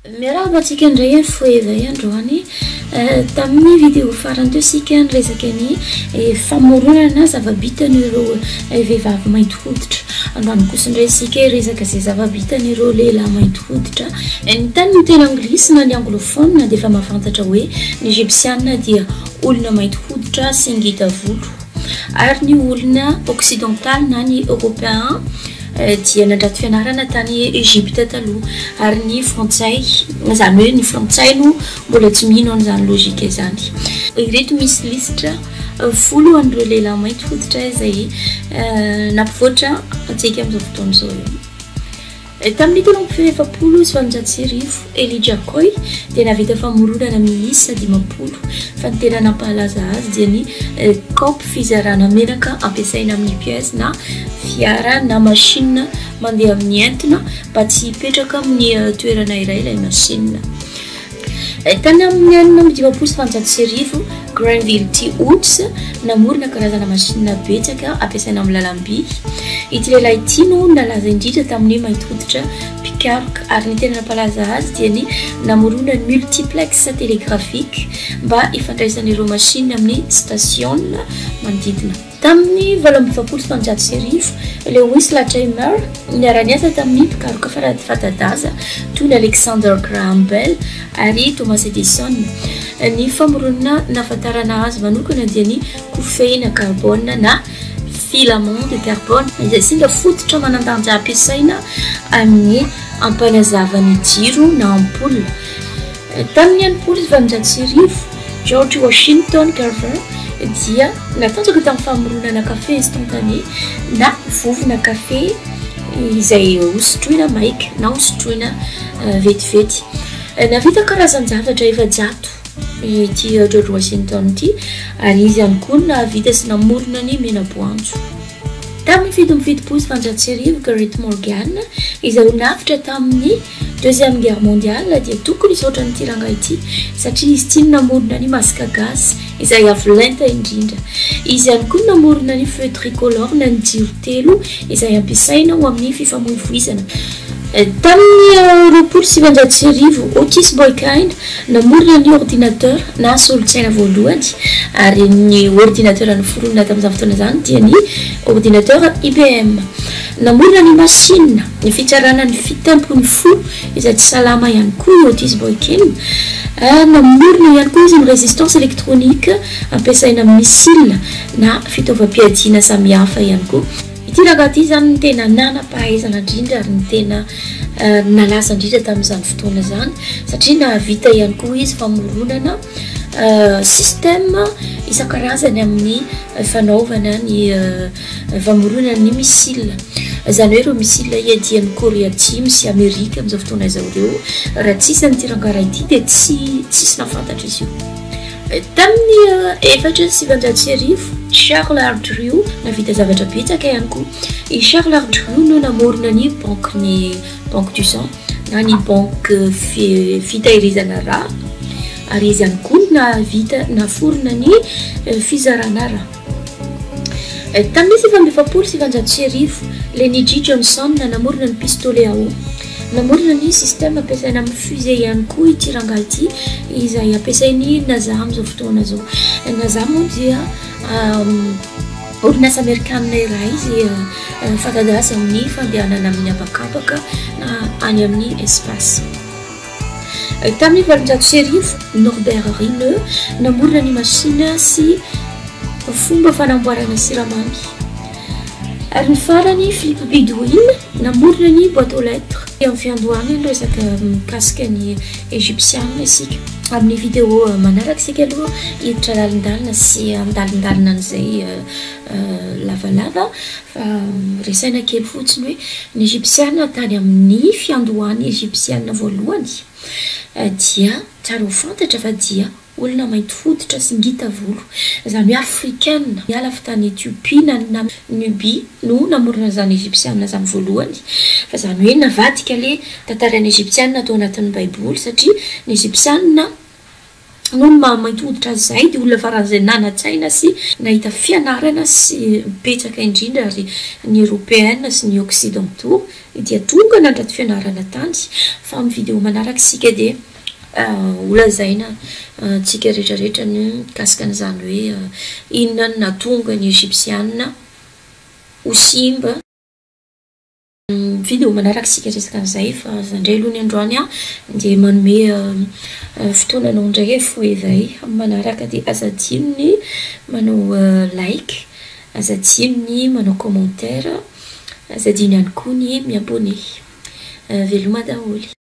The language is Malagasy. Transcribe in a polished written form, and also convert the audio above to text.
Miarahaba antsika indray ary Foeva androany. Tamin'ny vidéo farany teo isika niresaka ny famoronana zava-bitan'ireo vehivavy mainty hoditra. Androany kosa indray isika hiresaka izay zava-bitan'ireo lehilahy mainty hoditra. Ny tany miteny anglisy na ny anglophone dia efa mahafantatra hoe ny Egyptiana dia olona mainty hoditra sy ngita volo. Ary ny olona occidental na ny européen dia nandrato fianarana tany Egypte taloha. Ary ny frantsay, izany hoe ny frantsay no mbola tsy mino an'izany logique izany. Ireto misy lisitra 10 an'ireo lehilahy mainty hoditra izay nampivoatra antsika amin'izao fotoana izao io. Tamin'ny 1843, Elijah Coy dia nahavita famoronana miisa 50, fa ny tena nampahalaza azy dia ny kaopy fizarana menaka ampiasaina amin'ny pièce na fiara na machine mandeha amin'ny entona mba tsy hipetraka amin'ny toerana iray ilay machine. Tany amin'ny 1856, Granville T. Oates namorona karazana masinina betsaka ampiasaina amin'ny lalam-by. Ity lehilahy ity no nalaza indrindra tamin'ny mainty hoditra mpikaroka, ary ny tena nampalaza azy dia ny namorona ny multiplex télégraphique mba hifandraisan'ireo masinina amin'ny stasiona manodidina. Tamin'ny 1848, Lewis Latimer niara-niasa tamin'ny mpikaroka fanta-daza toy ny Alexander Graham Bell ary Thomas Edison. Ny famoronana nahafantarana azy manokana dia ny kofehy karbôna na filament de carbone, izay singa fototra manan-danja ampiasaina amin'ny hampanazava ny jiro na ampoule. Tamin'ny 1860, George Washington Carver dia natanjaka tamin'ny famoronana kafe instantané na vovona kafe izay hosotroina maika na hosotroina vetivety. Nahavita karazan-javatra 400 ity George Washington ity ary izy ihany koa no nahavita sy namorona ny mena-boanjo. Tamin'ny 1977, Gareth Morgan, izay ho navotra tamin'ny Deuxième Guerre Mondiale, dia tokony hisaotra an'ity rangahy ity, satria izy ity no namorona ny masque à gaz, izay avo lenta indrindra. Izy ihany koa no namorona ny feu tricolore na ny jiro telo izay ampiasaina ho amin'ny fifamoivoizana. Tamin'ny 1920, Otis Boykin Namorona ny ordinateur na solon-tsaina voalohany ary ny ordinateur noforonina tamin'izany fotoana izany dia ny ordinateur IBM. Namorona ny machine ny fitsarana ny fitempon'ny fo izay tsy salama ihany koa i Otis Boykin. Namorona ihany koa izy ny résistance électronique ampiasaina amin'ny missile na fitaovam-piadiana samihafa ihany koa. Ity rangahy ity izany no tena nanam-pahaizana indrindra ary ny tena nalaza indrindra tamin'izany fotoana izany satria nahavita ihany koa izy famoronana système isan-karazany amin'ny fanaovana ny famoronana ny missile. Izany hoe ireo missile iadian'ny Korea Atsimo sy Amerika amin'izao fotoana izao ireo, raha tsisy an'ity rangahy ity dia tsy tsisy nahafantatra izy io. Tamin'ny 1904, Charles Hardrew nahavita zavatra betsaka ihany koa. I Charles Hardrew no namorona ny banky banque du sang na ny banky fitahirizana rà ary izy ihany koa no nahavita naforona ny fizarana rà. Tamin'ny 1949, Lenny G. Johnson namorona ny pistolet à eau. Namorona ny système ampiasaina amin'ny fusée ihany koa ity rangahy ity izay ampiasain'ny NASA amin'izao fotoana izao. Ny NASA moa dia orinasa amerikanina iray izay fanta-daza amin'ny fandehanana amin'ny habakabaka na any amin'ny espace. Tamin'ny 1800, Norbert Rineux namorona ny machine sy fomba fanamboarana siramamy. Ary ny farany, Philippe Bidoin namorona ny boîte aux lettres. Amin'ny fiandohana ny resaka mikasika ny Egyptiana isika. Amin'ny vidéo manaraka isika aloha hiditra lalindalina sy handalindalina an'izay lavalava fa resaina kely fotsiny hoe ny Egyptiana tany amin'ny fiandohan'ny Egyptiana voalohany dia tsara ho fantatra fa dia Olona mainty hoditra sy ngita volo, izany hoe afrikana, niala avy tany Ethiopie na Nubie no namorona izany Egyptiana izany voalohany. Fa izany hoe navadika ilay tantaran'ny Egyptiana tao anatin'ny baiboly satria ny Egyptiana. Noho ny maha mainty hoditra azy izay dia olona faran'izay nanan-tsaina sy nahita fianarana sy betsaka indrindra ary ny Eropeana sy ny Occidentaux dia tonga nandrato fianarana tany. Fa amin'ny vidéo manaraka isika dia holazaina antsika rehetra rehetra ny mikasika an'izany hoe inona no nahatonga ny Egyptiana ho simba. Video manaraka isika resaka an'izay fa za indray aloha ny androany an dia manome fotoana anao indray fohy izay amin'ny manaraka dia aza adino ny manao like, aza adino ny manao commentaire, aza adino ihany koa ny mi-abonner. Veloma daholo.